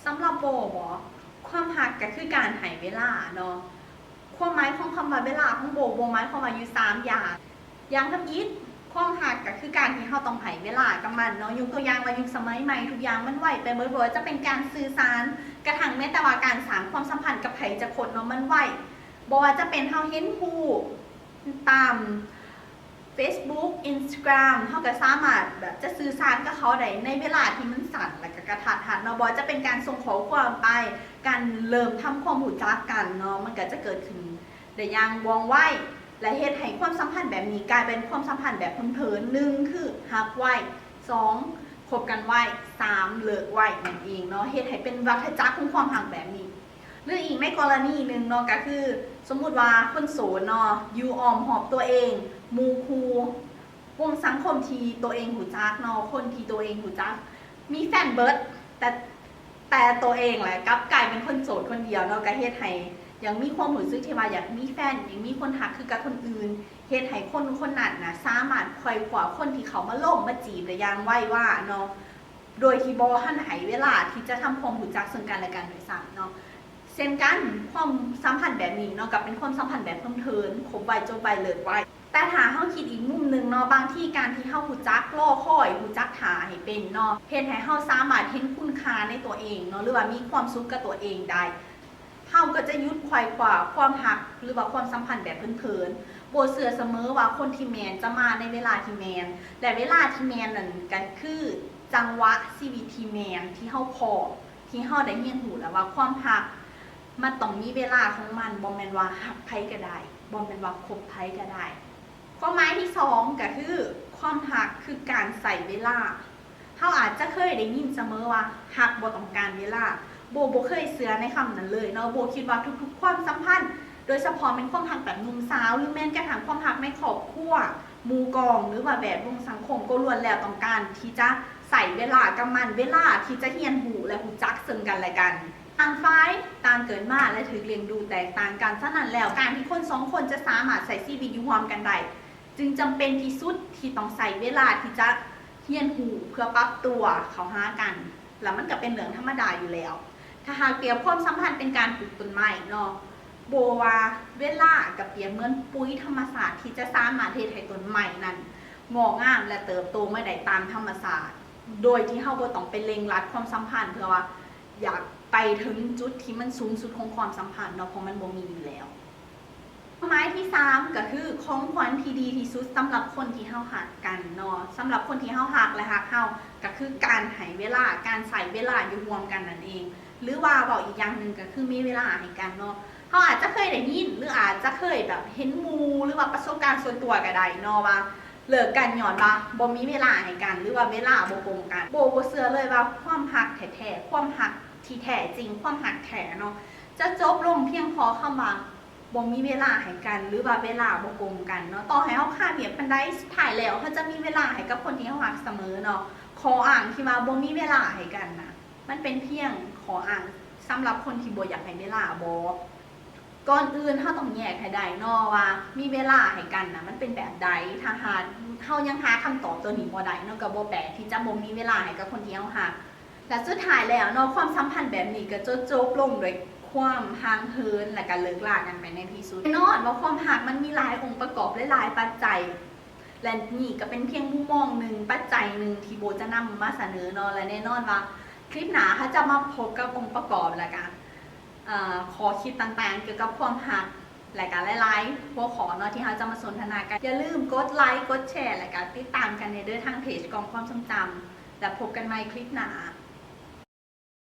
ສຳລັບໂບບໍ ຄວາມຮັກກໍຄືການໃຫ້ເວລາເນາະ. ຄວາມໝາຍຂອງຄຳວ່າເວລາຂອງໂບ ໂບໝາຍຄວາມວ່າຢູ່ສາມຢ່າງ. ຢ່າງທຳອິດ ຄວາມຮັກກໍຄືການທີ່ເຮົາຕ້ອງໃຫ້ເວລາກັບມັນເນາະ. ຍົກຕົວຢ່າງວ່າຍຸກສະໄໝໃໝ່ ທຸກຢ່າງມັນໄວໄປເບິດ, ບໍ່ວ່າຈະເປັນການສື່ສານ, ກະທັ່ງແມ້ແຕ່ວ່າການສ້າງຄວາມສຳພັນກັບໃຜຈັກຄົນເນາະ ມັນໄວ. ບໍ່ວ່າຈະເປັນເຮົາເຫັນຮູບຕາມ Facebook Instagram ເຮົາກໍສາມາດແບບຈະສື່ສານກັບເຂົາໄດ້ໃນເວລາທີ່ມັນສັ້ນ ແລ້ວກໍກະທັດຮັດເນາະ, ບໍ່ວ່າຈະເປັນການສົ່ງຂໍ້ຄວາມໄປ, ການເລີ່ມທຳຄວາມຮູ້ຈັກກັນເນາະ, ມັນກໍຈະເກີດຂຶ້ນໄດ້ຢ່າງວ່ອງໄວ ແລະ ເຮັດໃຫ້ຄວາມສຳພັນແບບນີ້ກາຍເປັນຄວາມສຳພັນແບບເພີນໆ. ໜຶ່ງ ຄືຮັກໄວ, ສອງ ຄົບກັນໄວ, ສາມ ເລີກໄວນັ້ນເອງເນາະ, ເຮັດໃຫ້ເປັນວັດທະຈັກຂອງຄວາມຮັກແບບນີ້. ຫຼືອີກໃນກໍລະນີໜຶ່ງເນາະ ກໍຄືສົມມຸດວ່າຄົນໂສດເນາະ ຢູ່ອ້ອມຮອບຕົວເອງ, ໝູ່ຄູ່, ວົງສັງຄົມທີ່ຕົວເອງຮູ້ຈັກເນາະ, ຄົນທີ່ຕົວເອງຮູ້ຈັກມີແຟນເບິດ, ແຕ່ ແຕ່ຕົວເອງແຫຼະ ກັບກາຍເປັນຄົນໂສດຄົນດຽວເນາະ, ກໍເຮັດໃຫ້ຍັງມີຄວາມຮູ້ສຶກທີ່ວ່າຢາກມີແຟນ, ຍັງມີຄົນຮັກຄືກັບຄົນອື່ນ, ເຮັດໃຫ້ຄົນຄົນນັ້ນນະ ສາມາດໄຂວ່ຄວ້າຄົນທີ່ເຂົ້າມາລົມມາຈີບໄດ້ຢ່າງໄວວາເນາະ. ໂດຍທີ່ບໍ່ທັນໃຫ້ເວລາທີ່ຈະທຳຄວາມຮູ້ຈັກເຊິ່ງກັນແລະກັນດ້ວຍຊ້ຳເນາະ. ເຊັ່ນກັນ ຄວາມສຳພັນແບບນີ້ເນາະ ກໍເປັນຄວາມສຳພັນແບບເພີນໆ, ຄົບໄວ, ຈົບໄວ, ເລີກໄວ. ແຕ່ຖ້າເຮົາຄິດອີກມຸມໜຶ່ງເນາະ, ບາງທີການທີ່ເຮົາຮູ້ຈັກລໍຄອຍ, ຮູ້ຈັກຖ້າໃຫ້ເປັນເນາະ, ເຮັດໃຫ້ເຮົາສາມາດເຫັນຄຸນຄ່າໃນຕົວເອງເນາະ, ຫຼືວ່າມີຄວາມສຸກກັບຕົວເອງໄດ້. ເຮົາກໍຈະຢຸດໄຂວ່ຄວ້າຄວາມຮັກ ຫຼືວ່າຄວາມສຳພັນແບບເພີນໆ. ໂບເຊື່ອສະເໝີວ່າຄົນທີ່ແມ່ນຈະມາໃນເວລາທີ່ແມ່ນ ແລະ ເວລາທີ່ແມ່ນນັ້ນກໍຄືຈັງຫວະຊີວິດທີ່ແມ່ນ ທີ່ເຮົາພໍ້ ທີ່ເຮົາໄດ້ຮຽນຮູ້ແລ້ວວ່າຄວາມຮັກມັນຕ້ອງມີເວລາຂອງມັນ, ບໍ່ແມ່ນວ່າຮັກໃຜກໍໄດ້, ບໍ່ແມ່ນວ່າຄົບໃຜກໍໄດ້. ຄວາມໝາຍທີສອງກໍຄື ຄວາມຮັກຄືການໃຊ້ເວລາ. ເຮົາອາດຈະເຄີຍໄດ້ຍິນສະເໝີວ່າ ຮັກບໍ່ຕ້ອງການເວລາ. ໂບບໍ່ເຄີຍເຊື່ອໃນຄຳນັ້ນເລີຍເນາະ. ໂບຄິດວ່າທຸກໆຄວາມສຳພັນ, ໂດຍສະເພາະແມ່ນຄວາມຮັກແບບໜຸ່ມສາວ ຫຼືແມ່ນກະທັ່ງຄວາມຮັກໃນຄອບຄົວ, ໝູ່ກອງ ຫຼືວ່າແວດວົງສັງຄົມ ກໍລ້ວນແລ້ວຕ້ອງການທີ່ຈະໃຊ້ເວລາກັບມັນ, ເວລາທີ່ຈະຮຽນຮູ້ ແລະ ຮູ້ຈັກເຊິ່ງກັນແລະກັນ. ຕ່າງຝ່າຍຕ່າງເກີດມາ ແລະ ຖືກລ້ຽງດູແຕກຕ່າງກັນ, ສະນັ້ນແລ້ວ ການທີ່ຄົນສອງຄົນຈະສາມາດໃຊ້ຊີວິດຢູ່ຮ່ວມກັນໄດ້ ຈຶ່ງຈຳເປັນທີ່ສຸດທີ່ຕ້ອງໃຊ້ເວລາທີ່ຈະຮຽນຮູ້ເພື່ອປັບຕົວເຂົ້າຫາກັນ, ແລ້ວມັນກໍເປັນເລື່ອງທຳມະດາຢູ່ແລ້ວ. ຖ້າຫາກປຽບຄວາມສຳພັນເປັນການປູກຕົ້ນໄມ້ເນາະ, ໂບວ່າເວລາກໍປຽບເໝືອນປຸ໋ຍທຳມະຊາດທີ່ຈະສາມາດເຮັດໃຫ້ຕົ້ນໄມ້ນັ້ນງອກງາມ ແລະ ເຕີບໂຕມາໄດ້ຕາມທຳມະຊາດ, ໂດຍທີ່ເຮົາບໍ່ຕ້ອງໄປເລັ່ງລັດຄວາມສຳພັນເພື່ອວ່າຢາກໄປເຖິງຈຸດທີ່ມັນສູງສຸດຂອງຄວາມສຳພັນເນາະ, ເພາະມັນບໍ່ມີຢູ່ແລ້ວ. ຄວາມໝາຍທີສາມກໍຄື ຂອງຂວັນທີ່ດີທີ່ສຸດສຳລັບຄົນທີ່ເຮົາຮັກກັນເນາະ. ສຳລັບຄົນທີ່ເຮົາຮັກ ແລະ ຮັກເຮົາ ກໍຄືການໃຫ້ເວລາ, ການໃຊ້ເວລາຢູ່ຮ່ວມກັນນັ້ນເອງ, ຫຼືວ່າເວົ້າອີກຢ່າງໜຶ່ງກໍຄືມີເວລາໃຫ້ກັນເນາະ. ເຮົາອາດຈະເຄີຍໄດ້ຍິນ ຫຼືອາດຈະເຄີຍແບບເຫັນໝູ່ ຫຼືວ່າປະສົບການສ່ວນຕົວກໍໄດ້ເນາະ ວ່າເລີກກັນຍ້ອນວ່າບໍ່ມີເວລາໃຫ້ກັນ ຫຼືວ່າເວລາບໍ່ກົງກັນ. ໂບບໍ່ເຊື່ອເລີຍວ່າຄວາມຮັກແທ້ໆ, ຄວາມຮັກທີ່ແທ້ຈິງ, ຄວາມຮັກແທ້ເນາະ ຈະຈົບລົງພຽງເພາະຄຳວ່າ ບໍ່ມີເວລາໃຫ້ກັນ ຫຼືວ່າເວລາບໍ່ກົງກັນເນາະ. ຕໍ່ໃຫ້ເຮົາຄາວຽກປານໃດ, ສຸດທ້າຍແລ້ວເຮົາຈະມີເວລາໃຫ້ກັບຄົນທີ່ເຮົາຮັກສະເໝີເນາະ. ຂໍ້ອ້າງທີ່ວ່າບໍ່ມີເວລາໃຫ້ກັນນະ, ມັນເປັນພຽງຂໍ້ອ້າງສຳລັບຄົນທີ່ບໍ່ຢາກໃຫ້ເວລາບໍ? ກ່ອນອື່ນເຮົາຕ້ອງແຍກໃຫ້ໄດ້ເນາະວ່າ ມີເວລາໃຫ້ກັນນະ ມັນເປັນແບບໃດ. ຖ້າຫາກເຮົາຍັງຫາຄຳຕອບຕົວນີ້ບໍ່ໄດ້ເນາະ, ກໍບໍ່ແປກທີ່ຈະບໍ່ມີເວລາໃຫ້ກັບຄົນທີ່ເຮົາຮັກ. ແລະ ສຸດທ້າຍແລ້ວເນາະ, ຄວາມສຳພັນແບບນີ້ກໍຈະຈົບລົງດ້ວຍຄວາມຫ່າງເຫີນ ແລະ ກໍເລີກລາກັນໄປໃນທີ່ສຸດ. ແນ່ນອນວ່າຄວາມຮັກມັນມີຫຼາຍອົງປະກອບ ແລະ ຫຼາຍປັດໄຈ, ແລະ ນີ້ກໍເປັນພຽງມຸມມອງໜຶ່ງ, ປັດໄຈໜຶ່ງທີ່ໂບຈະນຳມາສະເໜີເນາະ. ແລະ ແນ່ນອນວ່າຄລິບໜ້າເຮົາຈະມາພົບກັບອົງປະກອບ ແລະ ກໍ ເອີ ຂໍ້ຄິດຕ່າງໆກ່ຽວກັບຄວາມຮັກ ແລະ ກໍຫຼາຍໆຫົວຂໍ້ເນາະ ທີ່ເຮົາຈະມາສົນທະນາກັນ. ຢ່າລືມກົດໄລ, ກົດແຊ ແລະ ກໍຕິດຕາມກັນແດ່ເດີ້ ທາງເພຈກ່ອງຄວາມຊົງຈຳ. ແລ້ວພົບກັນໃໝ່ຄລິບໜ້າ.